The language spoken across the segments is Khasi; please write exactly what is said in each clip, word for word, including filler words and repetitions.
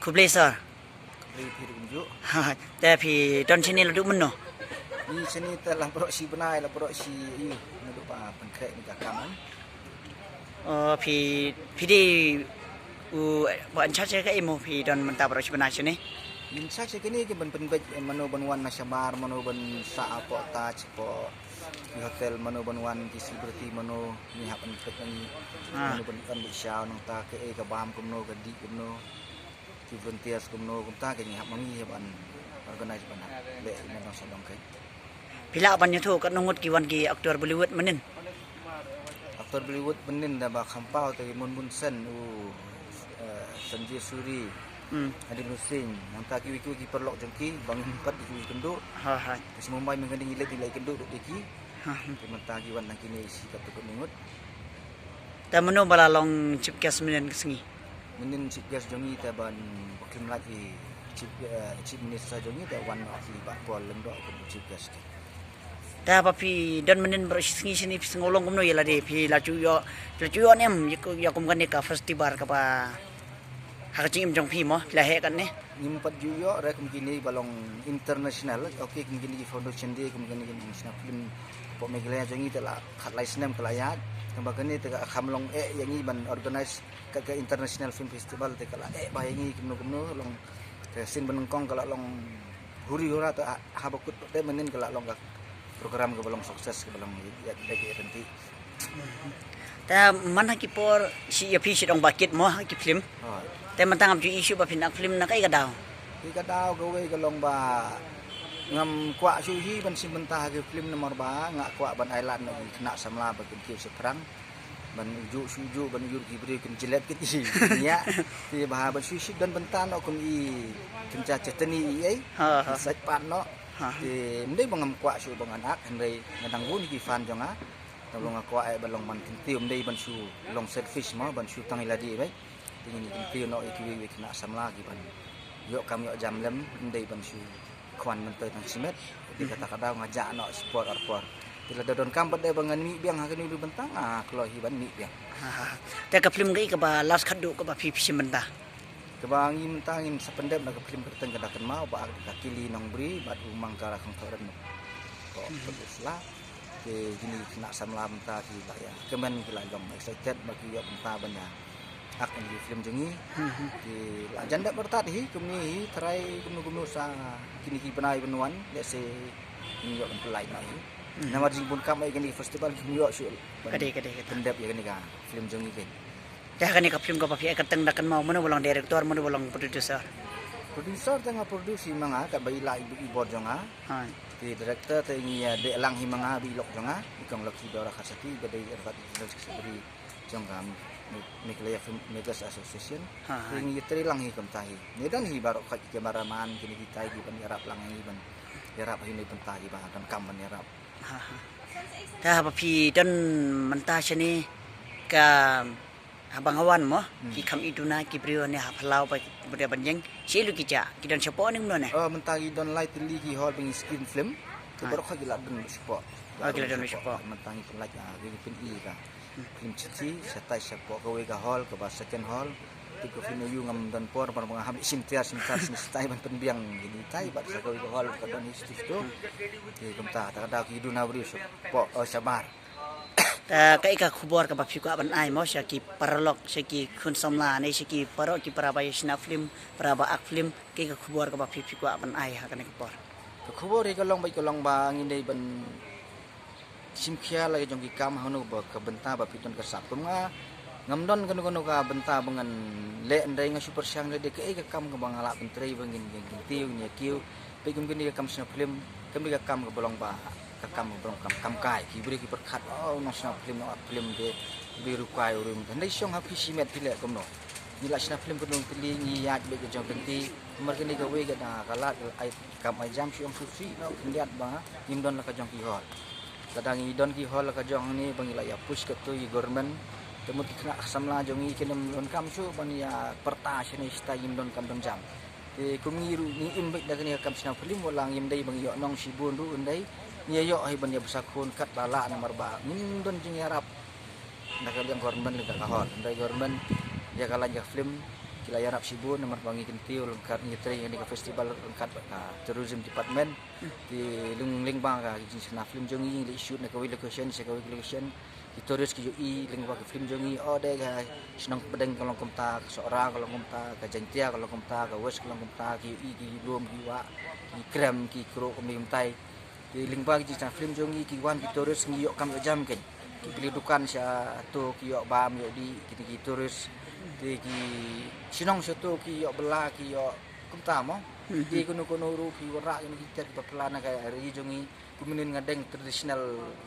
Khublei sir. Khublei phi ruh kumjuh. Te phi don shane naduh mynno? Ngi shane te la baroh shi bnai, la baroh shi ïa naduh ba pynkhreh ïa ka kam. Oh, phi, phi dei u ba in charge ka emo, phi don mynta baroh shi bnai shane? In charge kane ki ban pynbeit mano ban wan na shabar, mano ban sah hapoh taj, hapoh ki hotel, mano ban wan ki celebrity, mano ngi hap ban peit ngi, mano ban kan di shaw nangta kaei ka bam kumno, ka dih kumno. Ki volunteers kumno kumta ka ngi hap ma ngi ban organize ban hap leh ïa nong sha dong kai. Phi lah ban ïathuh katno ngut ki wan ki actor Bollywood mynnin? Actor Bollywood mynnin da ba kham paw te Munmun Sen, u, eh, Sanjay Suri, Adil Hussain, nangta kiwei kiwei ki paralok jong ki, ba ngim pat di kiwei kynduh. Ha ha. Te sha Mumbai mynta ngi leit ngi leit kynduh ruh da ki. Ha ha. Te mynta ki wan na kine shi katto katne ngut. Te mano ba la long chief guest mynnin ka sngi? Mynnin chief guest jong ngi te ban ba klim lait i chief, eh, chief minister jong ngi te wan noh i Bah Paul Lyngdoh kum chief guest. Te ba phi don mynnin baroh shi sngi shane phi sngew long kumno ïa lade, phi la ju ïoh, phi la ju ïoh ne em ïa kum kane ka festival kaba ha ka jingim jong phi mo, phi la heh kane? Ngim pat ju ïoh re kum kine ba long international. Okay, kum kine ki foundation day, kum kine ki national film hapoh Meghalaya jong ngi te la khatlai snem ka la ïaid. Tangba kane te ka kham long eh ïa ngi ban organize ka, ka international film festival te ka la eh ba ïa ngi kumno kumno long. Te sien ba nyngkong ka la long huri hura te ha, haba kut te mynnin ka la long ka program kaba long success kaba long ïa, ïa, ïa, ïa, ïa, Te man ha ki por shi ïa phi shi dong ba kit mo ha ki film. Te mynta ngam ju issue ba phin ak film na kaei ka daw? Kaei ka daw kawei ka long ba ngam kwah shuh hi ban shim bynta ha ki film namar ba nga kwah ban ai lad na ki khynnah samla ba kin kiew shaphrang. Ban ujuh shuh ujuh ban ujuh ki briew kin jilet kin i. Ïa. Te ba ban shuh shi don bynta noh kum i kin cha chetani i ei. Sait pat noh. Te ym dei ba ngam kwah shuh ba ngan ak hynrei nga dang bun ki fan jong nga. Tang ba nga kwah eh ba long ban kyntiew, ym dei ban shu long selfish mo, ban shu tang ïa lade beit. Te ngin kyntiew noh ïa kiwei kiwei khynnah samla ki ban ïoh kam ïoh jam lem, ym dei ban shu khwan myntoi tang shimet. Te kata ka daw nga jah noh sport ar por. Te lada donkam pat de ba ngan mih biang ha kane ka bynta nga kloi hi ban mih biang. Te ka film kaei kaba last khatduh kaba phi phi shim bynta? Kaba ngi mynta ngin sa pyndep na ka film kyrteng Ka Da Kynmaw ba ak da ka Kili Nongbri bad u Mangkara Khongthoh Rem. Ko produce la. Te kine ki khynnah samla mynta ki la ïa kmen ki la long excited ba ki ïoh bynta ban ïa ak ïa ki film jong ngi. Ki la jan dep myrtat hi kumne hi trai kumno kumno sa kine ki bnai ban wan lehse ngin ïoh ban pynlait noh hi. Namar jingbun kam ïa kine ki festival kim ïoh shuh ban pyndep ïa kane ka film jong ngi keiñ. Te ha kane ka film kaba phi ai kyrteng Da Kynmaw, mano ba long director, mano ba long producer? Producer te nga produce hi ma nga, katba i la i bor jong nga. Te director te ngi ïa dei lang hi ma nga, ba i lok jong nga, i kong Lucky Dora Kharsati, ba dei i Arbat International Secretary jong ka Me-, Meghalaya Filmmakers Association. Te ngi ïa trei lang hi kumta hi. Ngi don hi baroh ka cameraman, kine kita hi ban ïarap lang hi ban ïarap hi na bynta hi ba donkam ban ïarap. Te haba phi don mynta shane ka Haba nga wan mo, ki kham ïa duna ki briew ne ha phyllaw ba ki briew ban jeng. Shi lu ki ja, ki don shapoh ne kumno ne? Oh, mynta ki don lai tylli ki hall ba ngi screen film. Ki baroh ki la don shapoh. Oh, ki la don shapoh. Mynta ngi pynlait, ah, ki pyn-i ka film chithi, shatai shapoh kawei ka hall, kaba second hall. Te ka film ïa u ngam don por, ban nga hap shim tiar, shim tiar, shim shatai ban pynbiang. Ki tai bad sa kawei ka hall ka don hi stage tu. Ki kumta, ta ka daw ki duna briew shapoh, oh, shabar. Ta kaei ka khubor kaba phi kwah ban ai mo sha ki paralok, sha ki khun samla ne sha ki paralok, ki para ba ïa shna film, para ba ak film, kaei ka khubor kaba phi, phi kwah ban ai ha kane ka por? Ka khubor hi ka long ba, ka long ba ngin dei ban shim khia la ka jong ki kam ha kano ba ka bynta ba phi don ka sap. Kum nga ngam don kano kano ka bynta ba ngan leh, hynrei nga shu pyrshang leh de kaei ka kam kaba nga lah ban trei ba ngin, ngin, ngin tiew, ngin ïa kiew. Peit kum kane ka kam shna film, kam dei ka kam kaba long ba, ka kam kaba long kam, kam kai, ki briew ki pyrkhat, oh, nong shna film, nong act film de, ki briew rukai u rim. Hynrei shong ha phi shimet phi leh kumno. Ngi la shna film ka dong tylli, ngi ïaid beit ka jong kynti. Namar kane kawei ka dang ka lad, ai kam ai jam shu ong shu sih, no, khyndiat ba ngim don la ka jong ki hall. Lada ngi don ki hall la ka jong hangne ba ngi la ïa push katto ïa government. Te mut ki khynnah samla jong ngi kin ym donkam shuh ban ïa pyrta shane shata, ngim donkam don jam. Te kum ngi ruh ngi im beit da kane ka kam shna film, wat la ngim dei ba ngi ïoh nong shibun ruh, hynrei ngi ïa ïoh hi ban ïa bsa khun katba lah namar ba ngim don jingïarap na ka liang government lane ka hall. Hynrei government ïa ka lain ka film Ki la ïarap shibun namar ba ngi kyntiew lyngkhat, ngi trei ïa kane ka festival lyngkhat bad ka tourism department. Te lyngba ka jingshna film jong ngi, ngi leit shoot na kawei location sha kawei location. Ki tourist ki ïohi lyngba ka film jong ngi, oh, dei ka shnong Pdeng ka long kumta, ka Sohra ka long kumta, ka Jaintia ka long kumta, ka West ka long kumta, ki ïohi, ki lum, ki wah, ki krem, ki kro kumne kumtai. Te lyngba ka jingshna film jong ngi, ki wan ki tourist, ngi ïoh kam ïoh jam kein. Ki plie dukan shato, ki ïoh bam ïoh dih, kine ki tourist. Te ki shnong shato, ki ïoh bylla, ki ïoh kumta mo. Te kano kano ruh phi wanrah ïa kine ki ter kiba phylla na ka ri jong ngi. Kumne nga deng traditional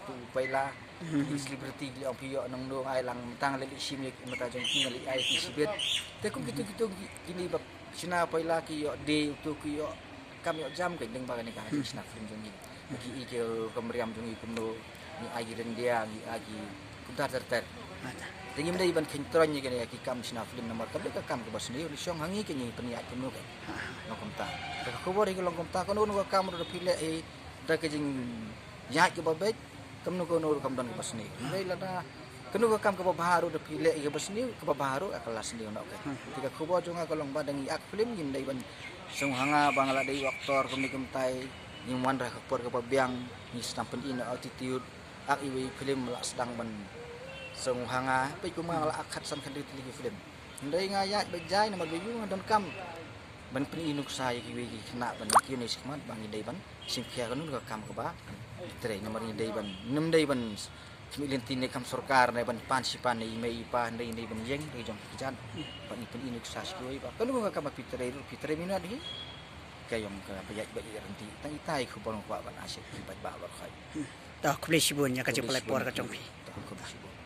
tu paila. Ki celebrity ki ong phi ïoh nongno, ai lang tang lei lei shim ïa ki mata jong ki, nga leit ai ki shibit. Te kum kito kito ki, kine ba shna paila ki ïoh dei uto ki ïoh kam ïoh jam kein lyngba kane ka jingshna film jong ngi. Ki i ki rukom riam jong ngi kumno, ngi ai ki ryndia, ngi ai ki kumta ter ter. Te ngim dei ban kyntroiñ ïa kane ki kam shna film namar kam dei ka kam kaba sniew, ngi shong ha ngi kein ngi pynïaid kumno kein. Long kumta. Te ka khubor hi ka long kumta, kano kano ka kam ruh da phi leh hi da ka jingïaid kaba beit, kumno kano ruh kam don kaba sniew. Hynrei lada kano ka kam kaba bha ruh da phi leh hi kaba sniew, kaba bha ruh ka la sniew noh kein. Te ka khubor jong nga ka long ba da ngi ak film ngim dei ban sngewhanga ba nga la dei u actor kumne kumtai, ngim wan da ka por kaba biang, ngi sdang pyni na attitude. Ak iwei film la sdang ban sngewhanga, peit kumba nga la ak khatsan khathynriew tylli ki film. Hynrei nga ïaid beit jai namar ba ïoh nga donkam ban pyni nuksa ïa kiwei ki khynnah ban ïa ki ne shakhmat ba ngi dei ban shim khia kano ka kam kaba trei namar ngi dei ban, ym dei ban khmih lynti ne kam sorkar ne ban pan shi pan ne i mei i pa, hynrei ngi dei ban ïeng dei jong ki kjat ba ngi pyni nuksa sha kiwei ba kano ka kam ba phi trei ruh phi trei minot hi. Ka ïong kaba ïaid ba i rynti tang itai khubor nga kwah ban ai sha ki paidbah baroh khoit. To khublei shibun ïa ka jingpynlait por ka jong phi. To khublei shibun.